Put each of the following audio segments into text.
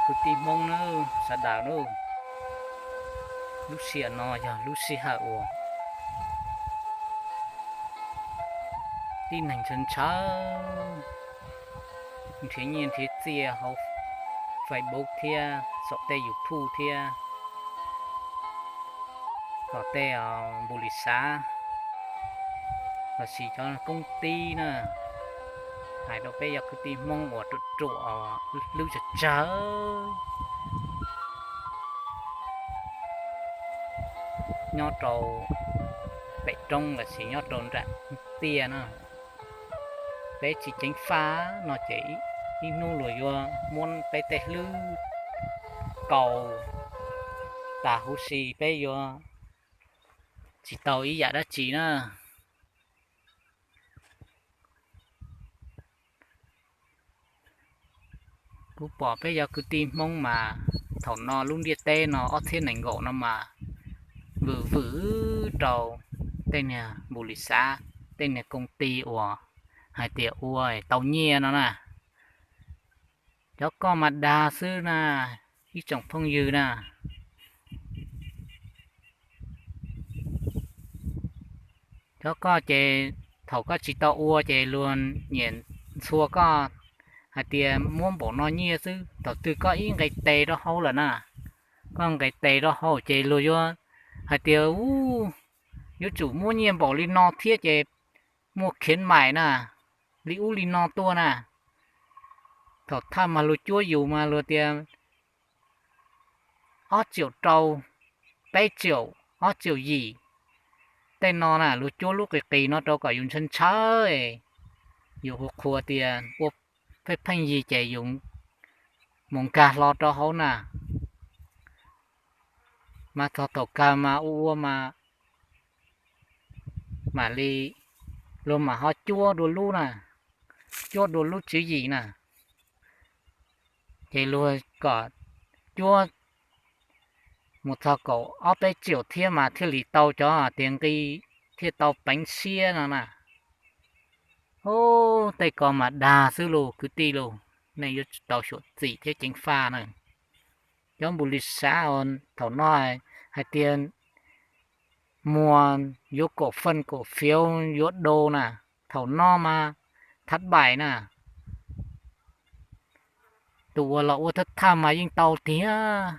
Kwv tij Hmoob nawb, sawv daws nawb, lub sij hawm no yog lub sij hawm uas tib neeg ntshaw ntshaw nrhiav nyiaj nrhiav txiaj hauv Facebook thiab saum tej YouTube thiab tom tej npus lis xav lossis cov koob tib na, hais rau peb yog kwv tij Hmoob uas ruam ruam hlwb tsawg tsawg nyob rau pem roob lossis nyob rau nram tiaj na, peb tsis ceev faj no ces ib hnub luag yuav muab peb tej hlwb kaus tas huv si, peb yuav tsis tau ib yam dab tsi na. Kuv pom peb yog kwv tij Hmoob mas thaum no lub ntiaj teb no ob txhiab nees nkaum no mas vwm vwm rau tej niag npus lis xav, tej niag koob tib uas hais tias ua tau nyiaj no na. Cov koj mas dag xwb na, ib tsoom phooj ywg na. Cov koj ces thaum koj tsis tau ua ces luag nyiam ntxhua koj hais tias muab npaum no nyiaj xwb, thaum twg koj ib nqe tes rau hauv lawm na, koj nqe tes rau hauv ces luag yuav hais tias u, yuav tsum muab nyiaj npaum li no thiab ces muaj khiav mais na, li ub li no tuaj na. Thaum thawj mas luag cuab yus mas luag tias ob tsiaum rau, peb tsiaum, ob tsiaum yim. Tej no na luag cuab lub qis qis no rau kom yus ntshaw ntshaw, yus qhuas qhuas tias ua pheej pheej yig ces yus mus nkag hlo rau hauv na. Mas txog thaum kawg mas ua ua mas mam li luag mam ho cuab dua lub na, cuab dua lub tswv yim na. Ces luag kom cuab mus txog kaum ob peb tsiaum thiab mas thiaj li tau cov tias nqi, thiaj tau peev siab no na. Ub, tej ko mas dag xwb lauj kwv tij lauj, nej yuav tsum tau xyuam xim thiab ceev faj na. Cov npus lis xav thaum no hais tias muag yuav kaum feej kaum fiav yuav dau na, thaum no mas thab npaim na. Tus uas los ua thawj thawj mas yeej tau tiag,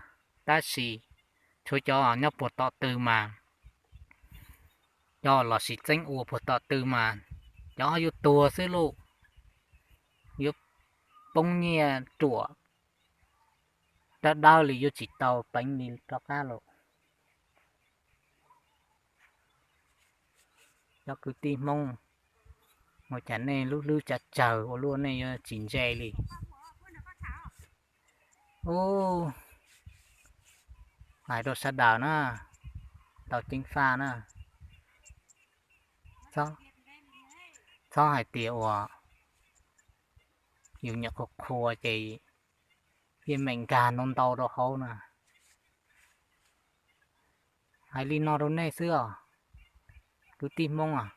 tab sis tshuav cov nyob puag tom tw mas, cov los sis txeeb ua puag tom tw mas cov yuav tuag xwb lauj, yuav poob nyiaj ruam dawb dawb li, yuav tsis tau peev li rov qab lauj. Cov kwv tij Hmoob, ua cas nej lub hlwb tsawg tsawg ua luaj nej yuav tsis ntse li? Ub, hais rau sawv daws na, tau ceev faj na, txhob hais tias uas yus nyuam qhuav qhuas ces yeej meem nkag ntau ntau rau hauv na. Hais li no rau nej xwb os, kwv tij Hmoob os.